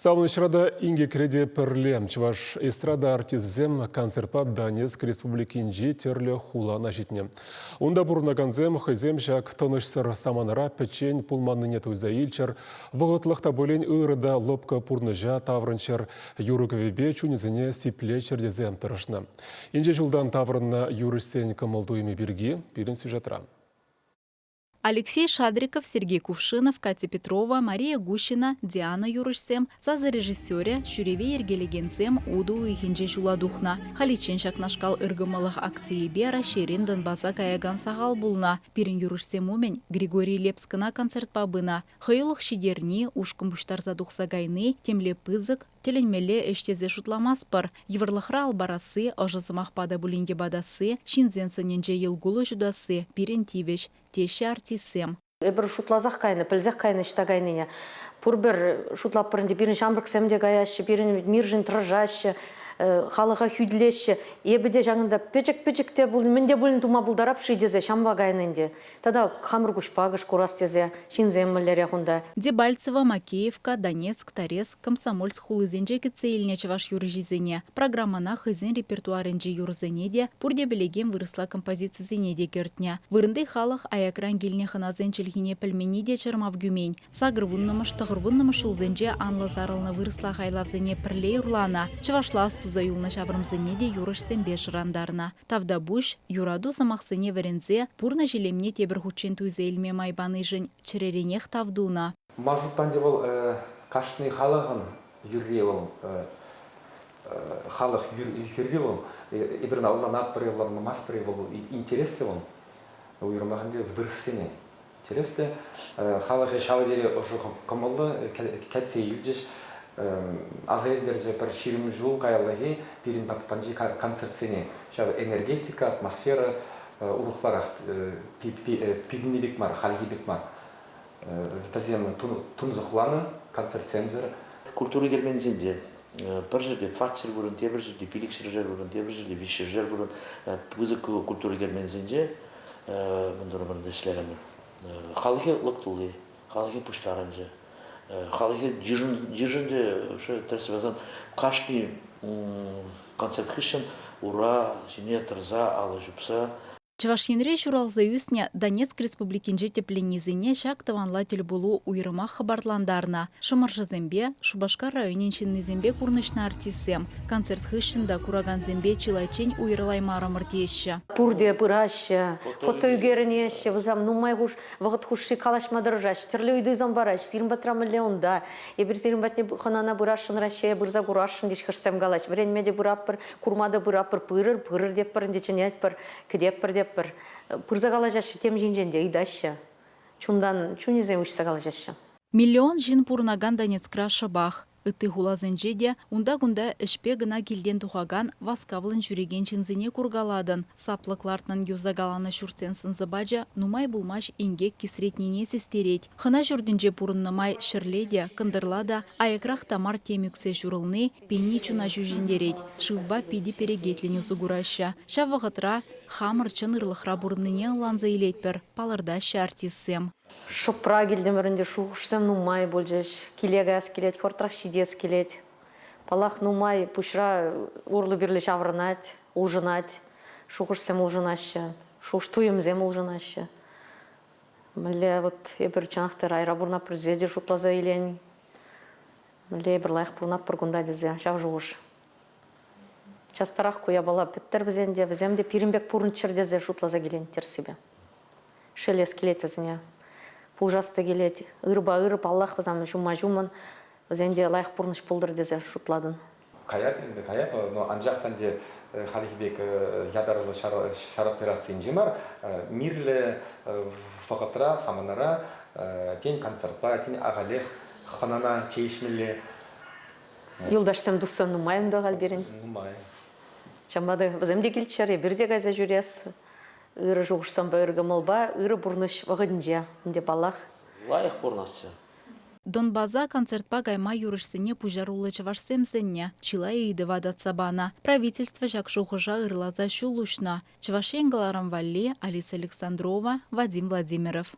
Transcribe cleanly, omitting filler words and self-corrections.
Савӑнӑҫра та инкекре те пӗрле чӑваш эстрада артисчӗсем концертпа Донецк Республикинчи тӗрлӗ хулана ҫитнӗ. Унта пурӑнакансем хӑйсем ҫак тӑнӑҫсӑр саманара пӗччен пулманнине туйса илччӗр, вӑхӑтлӑх та пулин ырӑ та лӑпкӑ пурнӑҫа таврӑнччӑр, юрӑ-кӗвӗпе чунӗсене сиплеччӗр тесе тӑрӑшнӑ. Инҫе ҫултан таврӑннӑ юрӑҫсен кӑмӑл-туйӑмӗ пирки пирӗн сюжетра. Алексей Шадриков, Сергей Кувшинов, Катя Петрова, Мария Гущина, Диана юрӑҫсем, сасӑ режиссерӗ, ҫӳреве йӗркелекенсем утӑ уйӑхӗнче ҫула тухнӑ. Халиччен ҫакнашкал ыркӑмӑллӑх акцийӗпе Раҫҫейрен Донбаса каякан сахал пулнӑ. Пирӗн юрӑҫсем умӗн Григорий Лепс кӑна концертпа пынӑ. Хӑюлӑх ҫитерни, ушкӑн пуҫтарса тухса кайни темле пысӑк, Тӗлӗнмелле ӗҫ тесе шутламастпӑр. Йывӑрлӑхра ал парасси, ӑшӑ сӑмахпа та пулин йӑпатасси, ҫынсен сӑнӗнче йӑл-кулӑ ҫутасси пирӗн тивӗҫ, теҫҫӗ артистсем. Эпир шутласах кайнӑ, пӗлсех кайнӑ ӑҫта кайнине. Пурпӗр шутлатпӑр ӗнтӗ, пирӗн ҫамрӑксем те каяҫҫӗ, пирӗн миршӗн тӑрӑшаҫҫӗ, халӑха хӳтӗлеҫҫӗ. Эпӗ те ҫакӑнта пӗчӗк-пӗчӗк те пулин, мӗн те пулин тума пултарап-ши тесе ҫампа кайнӑ ӗнтӗ. Тата хамӑр куҫпа кӑш курас тесе ҫынсем мӗнлерех унта. Дебальцево, Макеевка, Донецк, Торез, Комсомольск хулисенче кӗтсе илнӗ чӑваш юрӑҫисене. Программӑна хӑйсен репертуарӗнчи юрӑсене те, пурте пӗлекен вырӑсла композицисене те кӗртнӗ. Вырӑнти халӑх аякран килнӗ хӑнасен чӗлхине пӗлменни те чӑрмав кӳмен. Сакӑрвуннӑмӗш, тӑхӑрвуннӑмӗш ҫулсенче анлӑ сарӑлнӑ вырӑсла хайлавсене пӗрле юрланӑ, чӑвашла астуса юлнӑ ҫаврӑмсене те юрӑҫсемпе шӑрантарнӑ. Тавтапуҫ, юрату сӑмахсене вӗренсе пурнӑҫ илемне тепӗр хутчен туйса илме май панишӗн чӗреренех тав тунӑ. Ман шутпа ӗнтӗ вӑл кашни халӑхӑн юрри вӑл, халӑх юрри вӑл. Эпир ӑна ӑнланатпӑр-и, ӑнланмастпӑр-и, вӑл интереслӗ вӑл. Уйрӑмах ӗнтӗ вырӑссене интереслӗ. Халӑхӗ ҫав тери ӑшӑ кӑмӑллӑ кӗтсе илчӗҫ. Аса илтерчӗ пӗр 20 ҫул каяллахи пирӗн патӗнчи концертсене. Ҫав энергетика, атмосфера урӑхларах пирӗнни пек мар, хальхи пек мар. Вӗсем тунсӑхланӑ концертсемсӗр. Культура керменӗсенче пӗр ҫӗрте тӑватҫӗр вырӑн, тепӗр ҫӗрте пилӗкҫӗршер вырӑн, тепӗр ҫӗрте виҫҫӗшер вырӑн пысӑк культура керменӗсенче мӗн турӑмӑр ӗҫлерӗмӗр. Халӑхӗ лӑк тулли, халӑхӗ пуҫтарӑнчӗ. Халӑхӗ йышӑнчӗ, тӗрӗс каласан, кашни концерт хыҫҫӑн ура ҫине тӑрса, алӑ ҫупса. Чӑваш Енре ҫуралса ӳснӗ Донецк Республикинче тӗпленнисене ҫак тӑванла тӗлпулу уйрӑмах хӑпартлантарнӑ. Шӑмӑршӑсемпе, Шупашкар районӗн ҫыннисемпе курнӑҫнӑ артистсем концерт хыҫҫӑн та куракансемпе чылайччен уйрӑлаймарӑмӑр теҫҫӗ. Пурте пыраҫҫӗ, фото ӳкерӗнеҫҫӗ, вӗсем нумай вӑхӑт хушши калаҫма тӑрӑшаҫҫӗ, тӗрлӗ ыйтусем параҫҫӗ. Сирӗн патра мӗнле унта? Эпир сирӗн патне хӑнана пырасшӑн, Раҫҫее пырса курасшӑн теҫ хӑшсем калаҫ. Вӗренме те пыратпӑр, курма та пыратпӑр, пырӑр, пырӑр тетпӗр ӗнтӗ, чӗнетпӗр, кӗтетпӗр тетпӗр. Пырса калаҫаҫҫӗ, тем ҫинчен те ыйтаҫҫӗ. Чунтан чунӗсем уҫса калаҫаҫҫӗ. Миллион ҫын пурӑнакан Донецкра шӑпах. Ытти хуласенче те унта-кунта ӗҫпе кӑна килтен тухакан, васкавлӑн ҫӳрекен ҫынсене куркалатӑн. Саплӑк лартнӑн юсакаланӑ ҫуртсен сӑн-сӑпачӗ нумай пулмасть инкек кисретнине систерет. Хӑна ҫуртӗнче пурӑннӑ май ҫӗрле те, кӑнтӑрла та, аякрах та мар тем ӳксе ҫурӑлни, пени чуна ҫӳҫентерет, шывпа питӗ перекетлӗн усӑ кураҫҫӗ. Ҫав вӑхӑтра хамӑр чӑн ырлӑхра пурӑннине ӑнланса илетпӗр, палӑртаҫҫӗ артистсем. Шӑпра килтӗмӗр ӗнтӗ, шухӑшсем нумай пулчӗҫ. Киле каяс килет, хӑвӑртрах ҫитес килет. Паллах, нумай пуҫра урлӑ-пирлӗ ҫаврӑнать, улшӑнать. Шухӑшсем улшӑнаҫҫӗ, шухӑш-туйӑмсем улшӑнаҫҫӗ. Мӗнле вот эпир чӑнах та райра пурӑнатпӑр тесе те шутласа илен. Мӗнле эпир лайӑх пурӑнатпӑр кунта тесе ҫав шухӑш. Частарах ку япала пӗттӗр вӗсен те, вӗсем те пирӗн пек пурӑнччӑр тесе шутласа килен тӗрӗссипе. Шеллес килет вӗсене. Пулӑшас та килет. Ырӑпа ырӑ, паллах, вӗсем ҫумма-ҫумӑн. Вӗсен те лайӑх пурнӑҫ пултӑр тесе шутлатӑн. Каяп ӗнтӗ, каяп, но анчах та ӗнтӗ хальхи пек ятарлӑ ҫар операцийӗнче мар, мирлӗ вӑхӑтра, саманара, тен, концертпа, тен, ахалех хӑнана чей ӗҫмелле. Юлташсем, туссем нумай унта халь пирӗн. Нумай. Ҫавӑнпа та вӗсем те килччӗр, эпир те кайса ҫӳрес. Ырӑ шухӑшсемпе, ырӑ кӑмӑлпа, ырӑ пурнӑҫ вӑхӑтӗнче ӗнтӗ, паллах. Лайӑх пурӑнасчӗ. Донбаса концертпа кайма юрӑҫсене пуҫаруллӑ чӑвашсем сӗннӗ, чылай ыйтӑва татса панӑ. Правительство ҫак шухӑша ырласа ҫул уҫнӑ. Чӑваш Ен кӑларӑм валли Алиса Александрова, Вадим Владимиров.